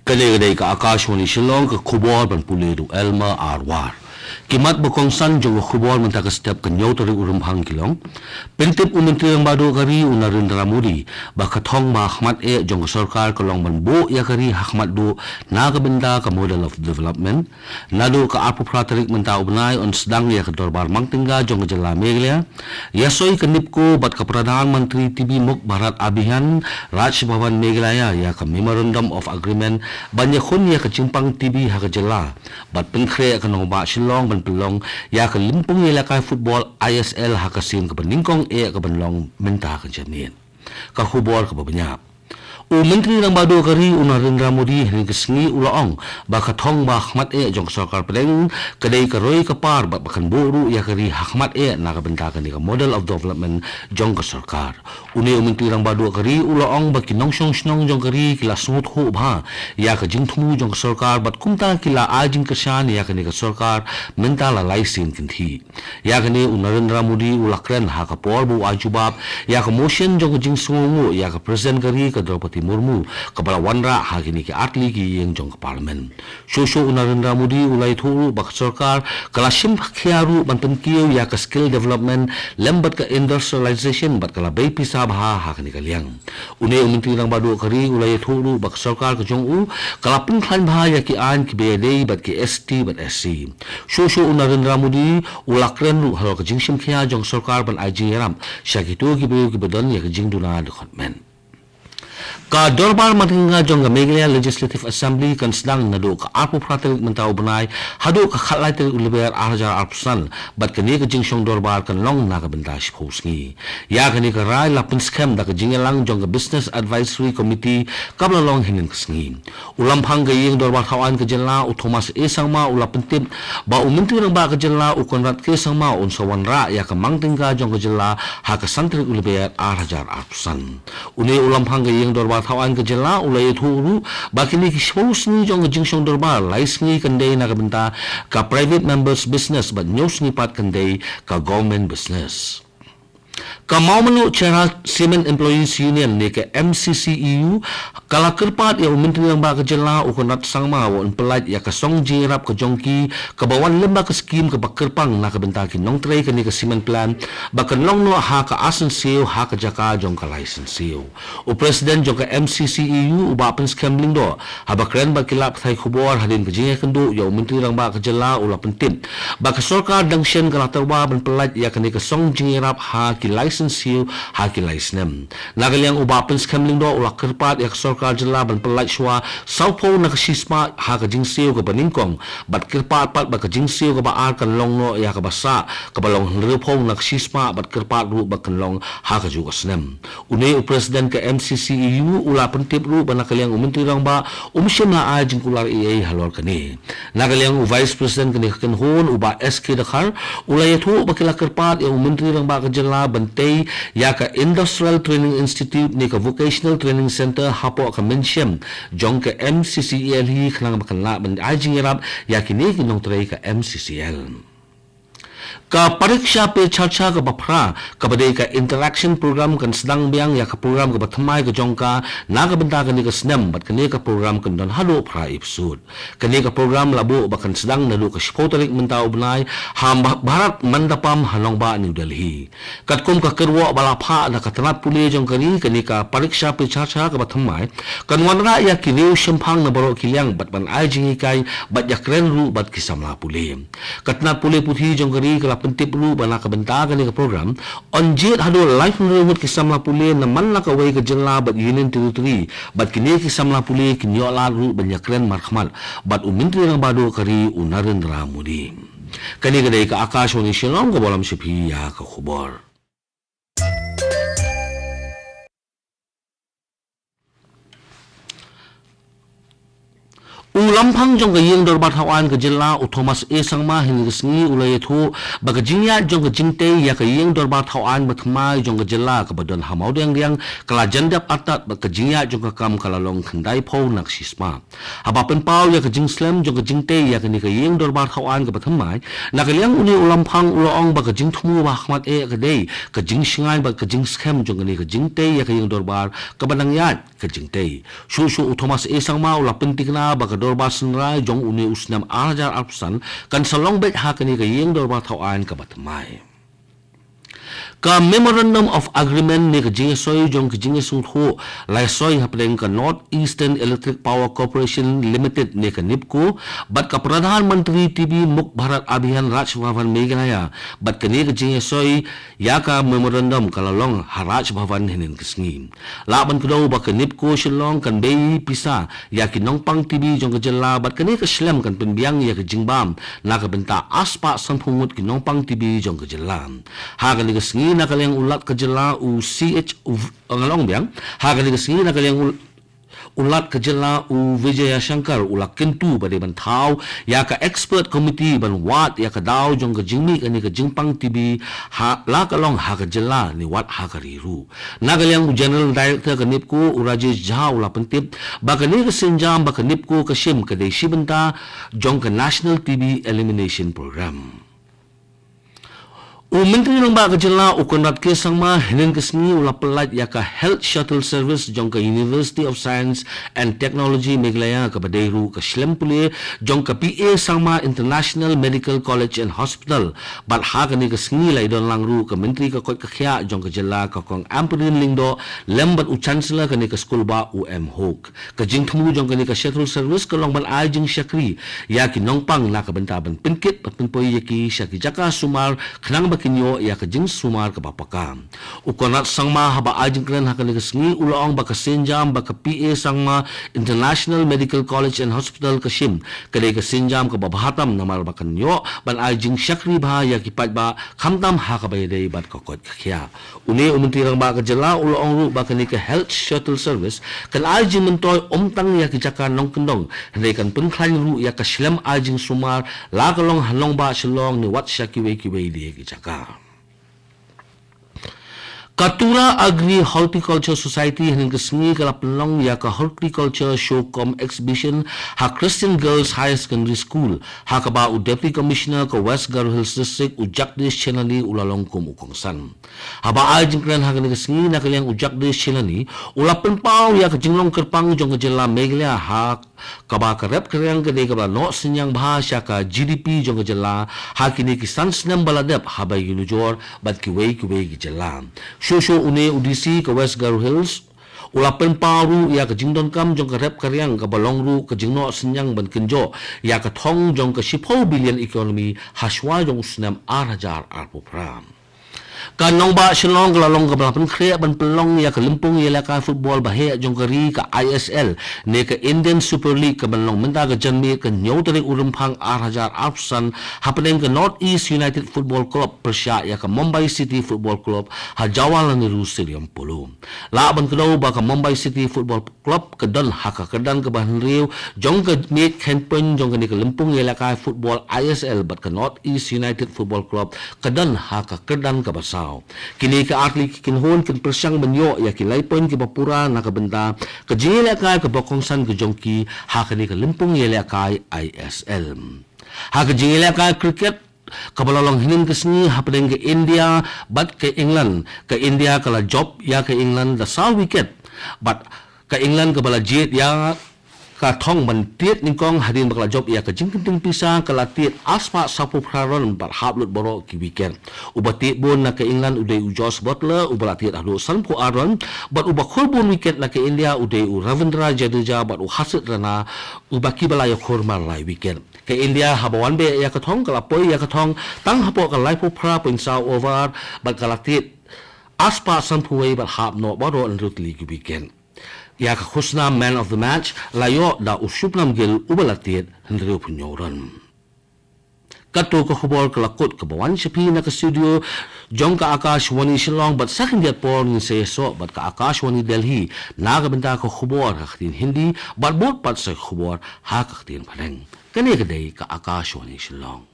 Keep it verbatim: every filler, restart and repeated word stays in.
Kane ka dei ka Akashvani Shillong, ka khubor ban pule da u Elmer R War. Ki mat ba kongsan jong ka khubor mynta ka step ka hynñiew tarik u Rymphang ki long: Pyntip u Myntri Rangbah Duh ka ri u Narendra Modi ba ka thong ba ha khmat eh jong ka sorkar ka long ban buh ïa ka ri ha khmat duh na ka bynta ka model of development. Naduh ka arphew phra tarik mynta u bnai yn sdang ïa ka dorbar Mang Tynga jong ka jylla Meghalaya. Ïasoi ka NEEPCO bad ka Pradhan Mantri T B Mukt Bharat Abhiyan, Raj Bhavan Meghalaya, ïa ka Memorandum of Agreement ban ïakhun ïa ka jingpang T B ha ka jylla bad pynkhreh ka nongbah Shillong ban pynlong ïa ka lympung ïalehkai football I S L ha ka sien kaba nyngkong eh kaban long mynta ka janmiet. Ka khubor kaba bniah. U Myntri Rangbah Duh ka ri u Narendra Modi hynne ka sngi u la ong ba ka thong ba ha khmat eh jong ka sorkar pdeng ka dei ka roi ka par bad ba kan buh ruh ïa ka ri ha khmat eh na ka bynta kane ka model of development jong ka sorkar. Une u Myntri Rangbah Duh ka ri u la ong ba ki nongshong shnong jong ka ri ki la sngewthuh bha ïa ka jingthmu jong ka sorkar bad kumta ki la ai jingkyrshan ïa kane ka sorkar mynta la lai sien kynthih. Ïa kane u Narendra Modi u la kren ha ka por ba u ai jubab ïa ka motion jong ka jingsngewnguh ïa ka President ka ri ka Droupadi Murmu kaba la wanrah ha kine ki artylli ki ïing jong ka Parliament. Shuh shuh u Narendra Modi u la ïathuh ruh ba ka sorkar ka la shim khia ruh ban pynkiew ïa ka skill development lem bad ka industrialization bad ka la bei pisa bha ha kane ka liang. Une u Myntri Rangbah Duh ka ri u la ïathuh ruh ba ka sorkar ka jong u ka la pynkhlaiñ bha ïa ki aiñ kiba ïadei bad ki S T bad S C. Shuh shuh u Narendra Modi u la kren ruh halor ka jingshim khia jong ka sorkar ban ai jingïarap sha kito ki briew kiba don ïa ka jingduna dkhot met. Ka dorbar Mang Tynga jong ka Meghalaya Legislative Assembly kan sdang naduh ka arphew phra tarik mynta u bnai haduh ka khatlai tarik u Lber arhajar arphew san bad kane ka jingshong dorbar kan long na ka bynta shiphew sngi. Ïa kane ka rai la pynskhem da ka jingïalang jong ka Business Advisory Committee kaba la long hynnin ka sngi. U Lamphang ka ïing dorbar thawaiñ ka jylla u Thomas A Sangma u la pyntip ba u Myntri Rangbah ka jylla u Conrad K Sangma un sa wanrah ïa ka Mang Tynga jong ka jylla ha ka san tarik u Lber arhajar arphew san. Une u Lamphang ka ïing dorbar thawaiñ ka jylla u la ïathuh ruh ba kine ki shiphew sngi jong ka jingshong dorbar, lai sngi kan dei na ka bynta ka private members business bad hynñiew sngi pat kan dei ka government business. Ka Mawmluh Cherra Cement Employees Union ne ka M C C E U ka la kyrpad ïa u Myntri Rangbah ka jylla u Conrad Sangma ba un pyllait ïa ka song jingïarap ka jong ki kaba wan lyngba ka skim kaba kyrpang na ka bynta ki nongtrei kane ka cement plant ba kan long noh ha ka Arsensiew ha ka jaka jong ka Laisensiew. U President jong ka M C C E U u Bah Pynskhem Lyngdoh haba kren bad ki lad pathai khubor hadien ka jingïakynduh ïa u Myntri Rangbah ka jylla u la pyntip ba ka sorkar dang shen ka la tyrwa ban pyllait ïa kane ka song jingïarap ha ki Laisensiew ha ki lai snem. Na ka liang u Bah Pynskhem Lyngdoh u la kyrpad ïa ka sorkar jylla ban pyllait shuwa sawphew na ka shispah ha ka Jingsiew kaba nyngkong bad kyrpad pat ba ka Jingsiew kaba ar kan long noh ïa kaba sah kaba long hynriewphew na ka shispah bad kyrpad ruh ba kan long ha kajuh ka snem. Une u President ka M C C E U u la pyntip ruh ba na ka liang u Myntri Rangbah um shym la ai jingkular ei ei halor kane. Na ka liang u Vice President kane ka kynhun u Bah S K Dkhar u la ïathuh ba ki la kyrpad ïa u Myntri Rangbah ka jylla ban tei ïa ka Industrial Training Institute ne ka Vocational Training Centre hapoh ka mynshem jong ka M C C E L hi khnang ba kan lah ban ai jingïarap ïa kine ki nongtrei ka M C C L. Ka Pariksha Pe Charcha kaba phra kaba dei ka interaction program kan sdang biang ïa ka program kaba thymmai ka jong ka na ka bynta kane ka snem bad kane ka program kan don haduh phra episode. Kane ka program la buh ba kan sdang naduh ka shiphew tarik mynta u bnai ha Bha- Bharat Mandapam ha nongbah New Delhi. Katkum ka kyrwoh ba la phah da ka tnat pule jong ka ri, kane ka Pariksha Pe Charcha kaba thymmai kan wanrah ïa ki riew shemphang na baroh ki liang bad ban ai jinghikai bad ïakren ruh bad ki samla pule. Ka tnat pule puthi jong ka ri ka la pyntip ruh ba na ka bynta kane ka program yn jied haduh laiphew ngut ki samla pule na man la kawei ka jylla bad Union Territory bad kine ki samla pule kin ïoh lad ruh ban ïakren markhmat bad u Myntri Rangbah Duh ka ri u Narendra Modi. Kane ka dei ka Akashvani Shillong kaba lam sha phi ïa ka khubor. U Lamphang jong ka Ïing Dorbar Thawaiñ ka Jylla, u Thomas A Sangma, hynne ka sngi u la ïathuh ba ka jingïaid jong ka jingtei ïa ka Ïing Dorbar Thawaiñ bathymmai jong ka Jylla kaba don ha Mawdiangdiang ka la jan dep artat bad ka jingïaid jong ka kam ka la long khyndai phew na ka shisma. Haba pynpaw ïa ka jingslem jong ka jingtei ïa kane ka Ïing Dorbar Thawaiñ kaba thymmai, na ka liang une u Lamphang u la ong ba ka jingthmu ba hakhmat eh ka dei ka jingshngaiñ bad ka jingskhem jong kane ka jingtei ïa ka Ïing Dorbar kaba nang ïaid ka jingtei. Shuh shuh u Thomas A Sangma u la pynthikna ba ka Dorbar Synrai jong une u snem ar hajar arphew san kan sa long beit ha kane ka Ïing Dorbar Thawaiñ kaba thymmai. Ka Memorandum of Agreement ne ka jingïasoi jong ka jingïasngewthuh la ïasoi hapdeng ka North Eastern Electric Power Corporation Limited ne ka NEEPCO bad ka Pradhan Mantri T V Mukt Bharat Abhiyan Raj Bhavan Meghalaya, bad kane ka jingïasoi ïa ka memorandum ka la long ha Raj Bhavan hynnin ka sngi. Lah ban kdew ba ka NEEPCO Shillong kan bei pisa ïa ki nongpang T V jong ka Jylla bad kane ka shlem kan pynbiang ïa ka jingbam na ka bynta arspah sanphew ngut ki nongpang T V jong ka Jylla. Ha kane ka sngi na ka liang u Lat ka Jylla u C H u ngan ong biang, ha kane ka sngi na ka liang u U Lat ka Jylla u Vijayashankar u la kyntu ba dei ban thaw ïa ka expert committee ban wad ïa ka daw jong ka jingmih kane ka jingpang T V ha la ka long ha ka Jylla ne wat ha ka ri ruh. Na ka liang u General Director ka NEEPCO u Rajesh Jha u la pyntip ba kane ka sienjam ba ka NEEPCO ka shim ka dei shi bynta jong ka National T V Elimination Program. U Myntri Rangbah ka Jylla u Conrad K Sangma hynnin ka sngi u la pyllait ïa ka Health Shuttle Service jong ka University of Science and Technology Meghalaya kaba dei ruh ka shlem pule jong ka P A Sangma International Medical College and Hospital. Bad ha kane ka sngi la ïadon lang ruh ka Myntri ka koit ka khiah jong ka Jylla ka Kong Ampareen Lyngdoh lem bad u Chancellor kane ka skul bah u M Hok. Ka jingthmu jong kane ka shuttle service ka long ban ai jingshakri ïa ki nongpang na ka bynta ban pynkit bad pynpoi ïa ki sha ki jaka sumar khnang ba kin ïoh ïa ka jingsumar kaba paka. U Conrad Sangma haba ai jingkren ha kane ka sngi u la ong ba ka sienjam ba ka P A Sangma International Medical College and Hospital ka shim ka dei ka sienjam kaba bha tam namar ba kan ïoh ban ai jingshakri bha ïa ki paidbah khamtam ha kaba ïadei bad ka koit ka khiah. Une u Myntri Rangbah ka Jylla u la ong ruh ba kane ka Health Shuttle Service kan ai jingmyntoi ym tang ïa ki jaka nongkyndong hynrei kan pynkhlaiñ ruh ïa ka shlem ai jingsumar la ka long ha nongbah Shillong ne wat sha kiwei kiwei de ki jaka. Ka Tura Agri Horticulture Society hynnin ka sngi ka la pynlong ïa ka Horticulture Show cum Exhibition ha Christian Girls Higher Secondary School ha kaba u Deputy Commissioner ka West Garo Hills District u Jagdish Chelani u la long kum u kongsan. Haba ai jingkren ha kane ka sngi na ka liang u Jagdish Chelani u la pynpaw ïa ka jinglong kyrpang jong ka Jylla Meghalaya ha kaba ka rep ka riang ka dei kaba la noh synñiang bha sha ka G D P jong ka Jylla ha kine ki san snem ba la dep haba ïanujor bad kiwei kiwei ki jylla. Shuh shuh une u D C ka West Garo Hills u la pynpaw ruh ïa ka jingdonkam jong ka rep ka riang kaba long ruh ka jingnoh synñiang ban kynjoh ïa ka thong jong ka shiphew billion economy ha shuwa jong u snem ar hajar arphew phra. Ka nongbah Shillong ka la long kaba la pynkhreh ban pynlong ïa ka lympung ïalehkai football baheh jong ka ri ka I S L ne ka Indian Super League kaban long mynta ka janmiet ka hynñiew tarik u Rymphang ar hajar arphew san hapdeng ka North East United Football Club pyrshah ïa ka Mumbai City Football Club ha Jawaharlal Nehru Stadium Polo. Lah ban kdew ba ka Mumbai City Football Club ka don ha ka kyrdan kaba hynriew jong ka miej kheiñ point jong kane ka lympung ïalehkai football I S L bad ka North East United Football Club ka don ha ka kyrdan kaba saw. Kine ki artylli ki kynhun kin pyrshang ban ïoh ïa ki lai point kiba pura na ka bynta ka jingïalehkai kaba kongsan ka jong ki ha kane ka lympung ïalehkai I S L. Ha ka jingïalehkai cricket kaba la long hynnin ka sngi hapdeng ka India bad ka England, ka India ka la jop ïa ka England da saw wicket bad ka England kaba la jied ïa ka thong ban tied nyngkong hadien ba ka la jop ïa ka jingkynting pisa ka la tied arspah sawphew phra run bad hap lut baroh ki wicket. Uba tied bun na ka England u dei u Jos Buttler uba la tied haduh sanphew ar run bad uba khur bun wicket na ka India u dei u Ravindra Jadeja bad u Harshit Rana uba kiba la ïakhur mar lai wicket. Ka India haba wan beh ïa ka thong ka la poi ïa ka thong tang hapoh ka laiphew phra point saw over bad ka la tied arspah sanphew wei bad hap noh baroh hynriew tylli ki wicket. Ïa ka khusnam man of the match la ïoh da u Shubman Gill uba la tied hynriewphew hynñiew run. Katto ka khubor ka la kut kaba wan sha phi na ka studio jong ka Akashvani Shillong, bad sa khyndiat por ngin sa ïasoh bad ka Akashvani Delhi na ka bynta ka khubor ha ka ktien Hindi bad bud pat sa ka khubor ha ka ktien Phareng. Kane ka dei ka Akashvani Shillong.